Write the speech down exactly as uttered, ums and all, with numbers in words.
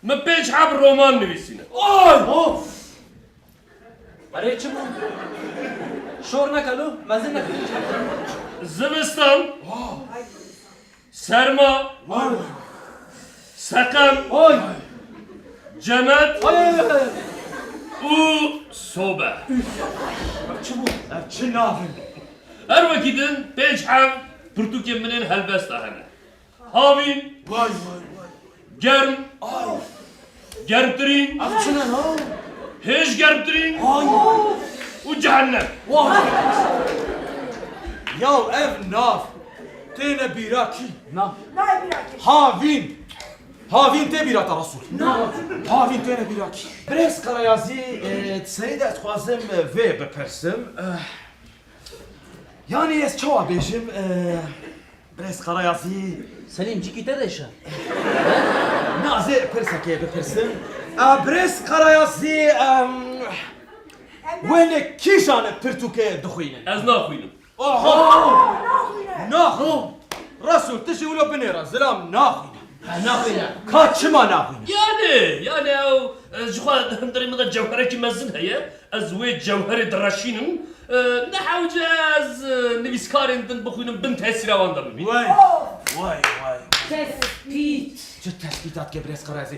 Min pênc heb roman nivîsîne. Oy! Of! Erê çi bû? Şor neke lo, mezin neke. Zivistan, serma, seqem, Oy! cemet Oy! û sobe. Çi bû? Ev çi navin? Her wekî din pênc heb pirtûkên min ên helbesta hene. Havîn, Vay vay vay. germ, Ay! germtirîn, Ev çi ne ha? hêj germtirîn Ay! û cehennem. Vay! Ya ev nav têne bîra kî? Na. Havîn. Havîn tê bîra te Resul. Na. Havîn têne bîra kî? Birêz Karayazî, e, di serî de ez dixwazim, e, vê bipirsim. E, yanî ez çawa bêjim, e, Birêz Karayazî. Selîm, cîkî te de şe. Na, ez ê pirsekê bipirsim. E, Birêz Karayazî, em, wê li kîjan pirtûkê dixwînin? Ez naxwînim. Oho! Naxwîn! Resul, tu jî wilo binêre, zilam naxwîne. Ha, naxwîne. Ka çima naxwîne? Yani, yani ew, e, ji xwe hundirê min de cewherekî mezin heye. Ez wê cewherê direşînim. E, ne hewce ez, e, nivîskarên din bixwînim bin tesîra wan de bibînim. Vay, vay, vay. Tespît. Çi tespîtat ke Birêz Karayazî?